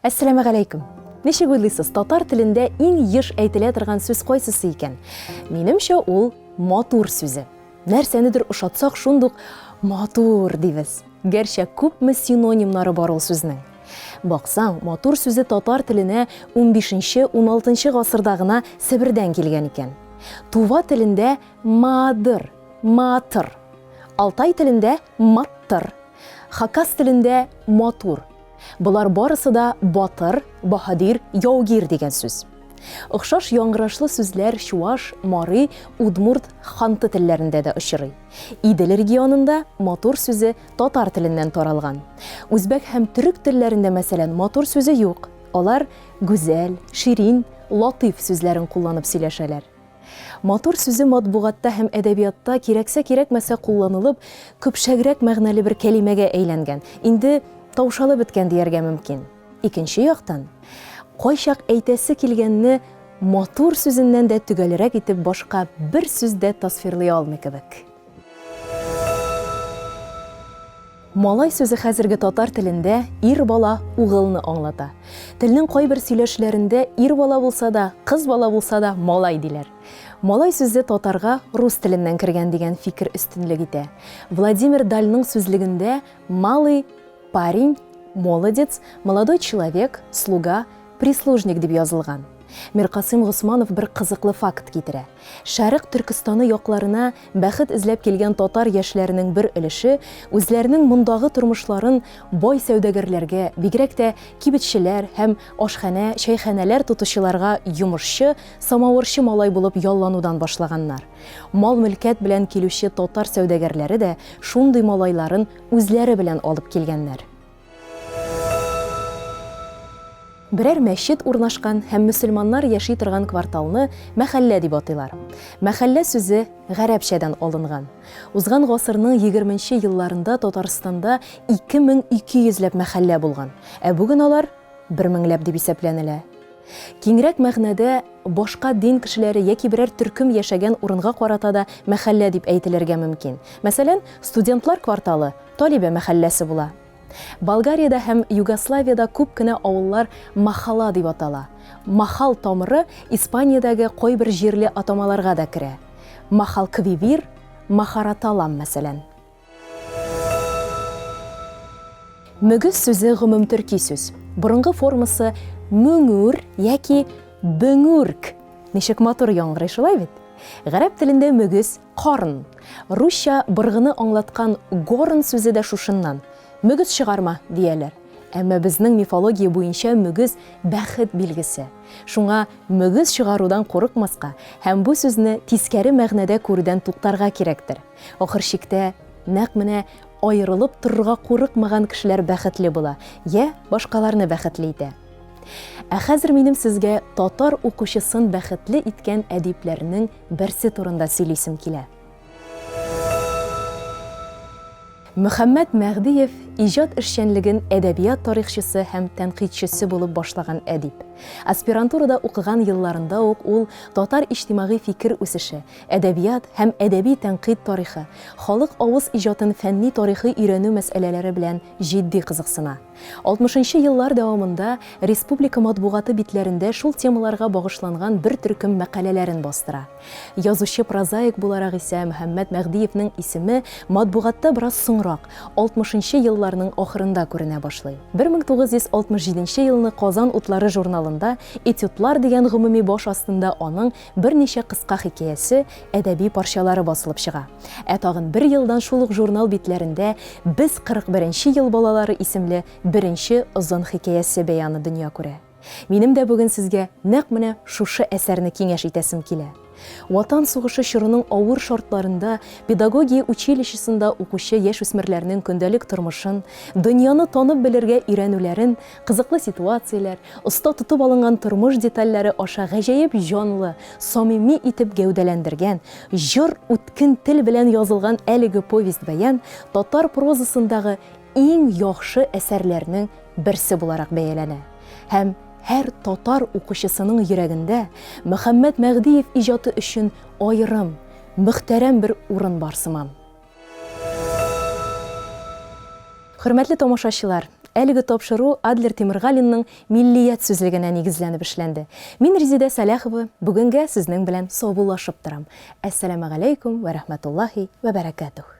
Әссәламегаләйкүм. Ничек уйлыйсыз, татар телендә иң еш әйтелә торган сүз кайсысы икән? Минемчә, ул матур сүзе. Нәрсәнедер ошатсак, шундук матур дибез. Гәрчә күпме синонимнары бар ул сүзнең. Баксаң, матур сүзе татар теленә 15-16 гасырда гына Себердән килгән икән. Тува телендә маадыр, маатыр. Алтай телендә маттыр. Хакас телендә матур. Болар барысы да батыр, баһадир, яугир дигән сүз. Охшаш яңгырашлы сүзләр чуаш, мари, удмурт, ханты телләрендә дә очрый. Идел регионында матур сүзе татар теленнән таралган. Үзбәк һәм төрек телләрендә, мәсәлән, матур сүзе юк. Алар гүзәл, ширин, латыйф сүзләрен кулланып сөйләшәләр. Матур сүзе матбугатта һәм әдәбиятта кирәксә-кирәкмәсә кулланылып, көпшәгрәк мәгънәле бер кәлимәгә әйләнгән, инде таушалып беткән дияргә мөмкин. Икенче яктан, кайчак әйтәсе килгәнне матур сүзеннән дә төгәлрәк итеп башка бер сүз дә тасвирлый алмый кебек. Малай сүзе хәзерге татар телендә ир бала, угылны аңлата. Телнең кайбер сөйләшләрендә ир бала булса да, кыз бала булса да малай диләр. Малай сүзе татарга рус теленнән кергән дигән фикер өстенлек итә. Владимир Дальның сүзлегендә малый, парень, молодец, молодой человек, слуга, прислужник дип язылган. Миркасыйм Госманов бер кызыклы факт китерә. Шәрык Төркестаны якларына бәхет эзләп килгән татар яшьләренең бер өлеше үзләренең мондагы тормышларын бай сәүдәгәрләргә, бигрәк тә кибетчеләр һәм ашханә, чәйханәләр тотучыларга йомышчы, самавырчы малай булып ялланудан башлаганнар. Мал-мөлкәт белән килүче татар сәүдәгәрләре дә шундый малайларын үзләре белән алып килгәннәр. Берәр мәчет урнашкан һәм мөселманнар яши торган кварталны мәхәллә дип атыйлар. Мәхәллә сүзе гарәпчәдән алынган. Узган гасырның егерменче елларында Татарстанда 2200 ләп мәхәллә булган, ә бүген алар бер меңләп дип исәпләнелә. Киңрәк мәгънәдә башка дин кешеләре яки берәр төркем яшәгән урынга карата да мәхәллә дип әйтелергә мөмкин. Мәсәлән, студентлар кварталы Талибә мәхәлләсе була. Болгариядә һәм Югославиядә күп кенә авыллар махала дип атала. Махал тамыры Испаниядәге кайбер җирле атамаларга да керә. Махалквивир, Махараталам, мәсәлән. Мөгез сүзе гомумтөрки сүз. Борынгы формасы мөңүр яки бөңүрк. Ничек матур яңгырый, шулай бит? Гарәп телендә мөгез Карн. Русча быргыны аңлаткан горн сүзе дә шушыннан. Мөгез чыгарма, дияләр. Әмма безнең мифология буенча мөгез, бәхет билгесе. Шуңа мөгез чыгарудан курыкмаска һәм бу сүзне тискәре мәгънәдә күрүдән туктарга кирәктер. Ахыр чиктә, нәкъ менә аерылып торырга курыкмаган кешеләр бәхетле була, йә башкаларны бәхетле итә. Ә хәзер минем сезгә татар укучысын бәхетле иткән әдипләрнең берсе турында сөйлисем килә. Мөхәммәт Мәһдиев иҗат эшчәнлеген әдәбият тарихчысы һәм тәнкыйтьчесе булып башлаган әдип. Аспирантурада укыган елларында ук ул татар иҗтимагый фикер үсеше, әдәбият һәм әдәби тәнкыйть тарихы, халык авыз иҗатын фәнни-тарихи өйрәнү мәсьәләләре белән җитди кызыксына. Алтмышынчы еллар дәвамында республика матбугаты битләрендә шул темаларга багышланган бер төркем мәкаләләрен бастыра. Язучы-прозаик буларак исә Мөхәммәт Мәһдиевнең исеме матбугатта бераз соңрак, алтмышынчы елларның ахырында күренә башлый. 1967 елны Казан утлары журналында Этюдлар дигән гомуми баш астында аның берничә кыска хикәясе, әдәби парчалары басылып чыга. Ә тагын бер елдан шул ук журнал битләрендә Без 41 нче ел балалары исемле беренче озын хикәясе бәяны дөнья күрә. Минем дә бүген сезгә нәкъ менә шушы әсәрне киңәш итәсем килә. Ватан сугышы чорының авыр шартларында педагогия училищесында укучы яшүсмерләрнең көндәлек тормышын, дөньяны танып белергә өйрәнүләрен кызыклы ситуацияләр, оста тотып алынган тормыш детальләре аша гаҗәеп җанлы, самими итеп гәүдәләндергән, җор, үткен тел белән язылган әлеге повесть-бәян татар прозасындагы иң яхшы әсәрләрнең берсе буларак бәяләнә һәм һәр татар укучысының йөрәгендә Мөхәммәт Мәһдиев иҗаты өчен аерым, мөхтәрәм бер урын бар сыман. Хөрмәтле тамашачылар, Әлеге тапшыру Адлер Тимергалинның Миллият сүзлегенә нигезләнеп эшләнде. Мин Резидә Сәләхова бүгенгә сезнең белән саубуллашып торам. Әссәламегаләйкүм вә рәхмәтуллаһи вә бәрәкәтүһ.